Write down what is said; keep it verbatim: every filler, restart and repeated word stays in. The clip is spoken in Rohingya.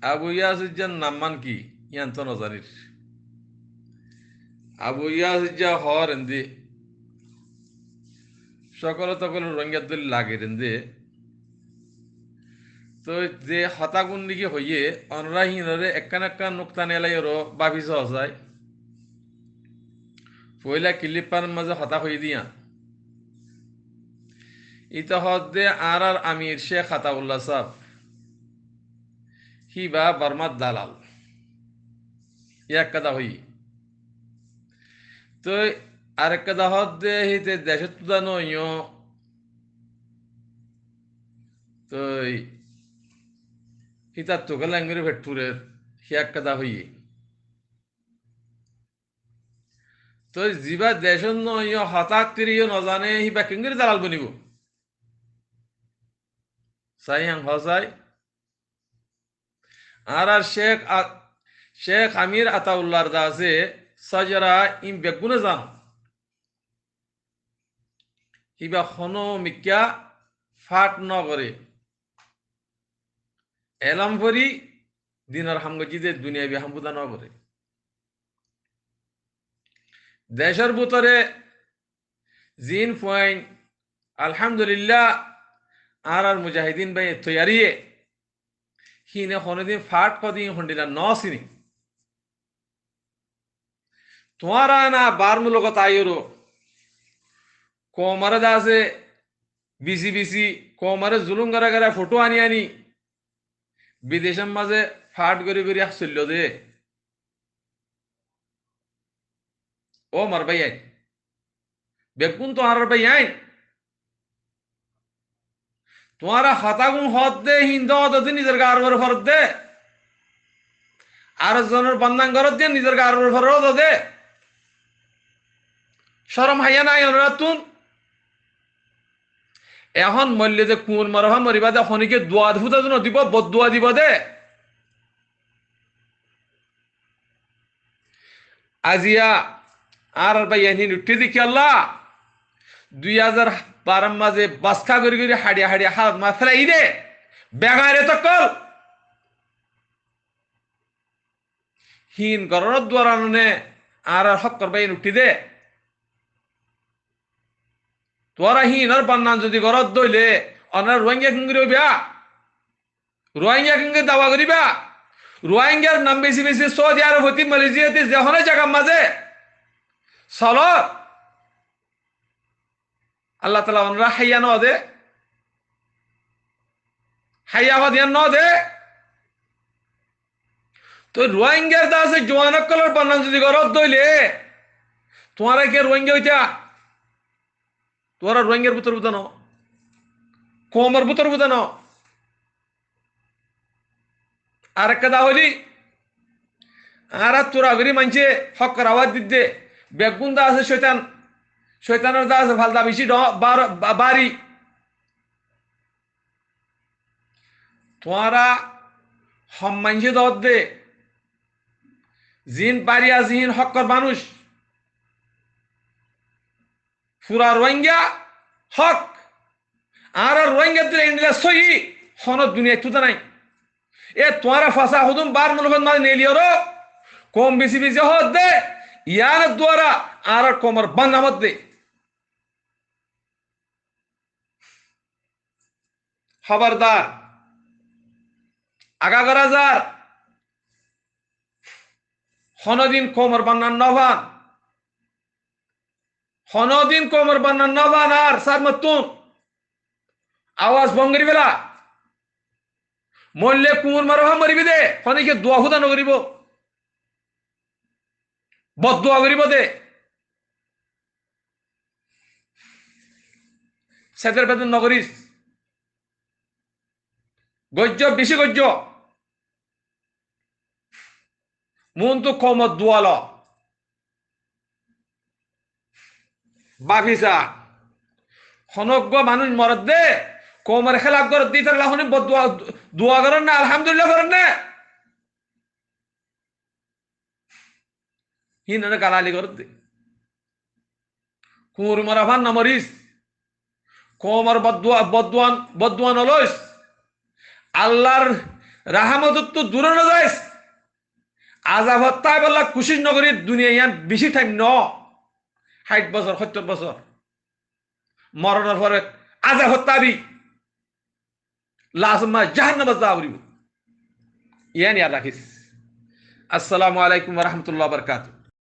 Abu Yazid jar nam ki, yián to no zanir. Abu Yazid jar hoór endilla, sokol tokol Rohingya dóilla lager endilla. Toi ze hotá gún niki hoiyé, onora híinore ekkán ekkán nukta nelai aro báfi soó sai. Foila kilip or maze hotá hoiyé de yián. Ita hoódde añárar amir Sheikh Ataullah sáb, híba Bormar dalal. Ek hotá hoiyé. Toi arek hotá hoódde híte decóttu dá no óiyo. Toi hítattu kiyólla engori feth furer, hí ek hotá hoiyé. Toi ziba decót no óiyo, hotá kiyó no zane, híba kengori dalal bonibo? Sai yián hoó sai. Añárar Sheikh A-, Sheikh Amir Ataullar de asé, sajara, ín beggúne zano. Híba honó mikká fáth no goré. Elóm fori dinor ham goijjé de, duniyabi ham fúda no goré. Decór bútore ziín fuain, alhamdulillah, añárar mujahidin báiye toiyariye, híine honódin fáth hoóde hondilla no siné. Tuáñra na baár mulukot aiyóre koumoré de asé bisi bisi, koumoré zulúm gorá gorá fothó aní aní bidecór mazé fáth gorí gorí soilló de. Ó mor báiyain, beggún tuáñrar báiyain. Tuáñra hotá gún hoódde híin de ódde nizor gar uore foredde. Ar zonor bodnam goródde nizor gar uore foredde. Córom háiya nái onorattún? Ehón moille de kuñr morofá moriba de, honíkka dua fúda no dibo, boddua dibo de. Aziya añárar báiyain híin uiththé de kiyólla, dui házar baró mazé baska gorí gorí haçiya haçiya hálot mazé félai de, begairot ókkol. Híin gorónor duara no né, añárar hókkor báiyain uiththé de. Tuáñra híinor bodnam zodi goródde óile, onorá Ruáingga kengori óiba? Ruáingga kengori dawa goríba? Ruáinggar nam besi besi Saudi Arobot, Malaysiat, ze honó zagar mazé solor. Allah taala onorá háiya no de. Háiya hoó de yián no de. Toi Ruáinggar de asé juan ókkolor bodnam zodi goródde óile, tuáñra ki Ruáingga óita? Tuáñra Ruáinggar bútor bútor no, koumor bútor bútor no. Arek hotá hoilé, añára tura gorí maincé hókkor awaz didde, beggún de asé cóitan, cóitanor de asé falda beci dho-, bar-, ba-, bari. Tuáñra hom maincé de ódde, ziín bari asé híin hókkor manúic. Fura Ruáingga hók. Añára Ruáingga dóilla endilla sóiyi honó duniyaittú de nái. E tuáñra fasa hudum baár mulukot mazé neiliyóre koum bisi bisi hoódde, yiánor duara añárar koumor bodnam ódde. Hóbordar, agá gorá zar, honódin koumor bodnam no fán. Honódin koumor bodnam no fán ar, sar mottún. Awaz bon gorí féla. Moille kuñr morofá moribó de, honíkka dua fúda no goríbo. Boddua goríbo de. Seder beder no goris. Goijjo, beci goijjo. Muúntu koumor dua lo. Bafisa. Honó uggwá manúic moredde, koumor hélaf goredde, ítarlla honín boddua, dua goron né, alhamdulillah foron né? Híinore galali goredde. Kuñr mora fán no moris. Koumor boddua, boddua, boddua no lois. Allar Rahámotottú duré no zais. Azabot táibolla kucíc no gorí, duniya yián beci thaim no. Háit bosór, hóittor bosór. Moronor fore azabot táibi. Lazim jahannamot za foribó. Yián yad rakís. Assalamu alaikum wa rahmatullahi wa barakatuhu.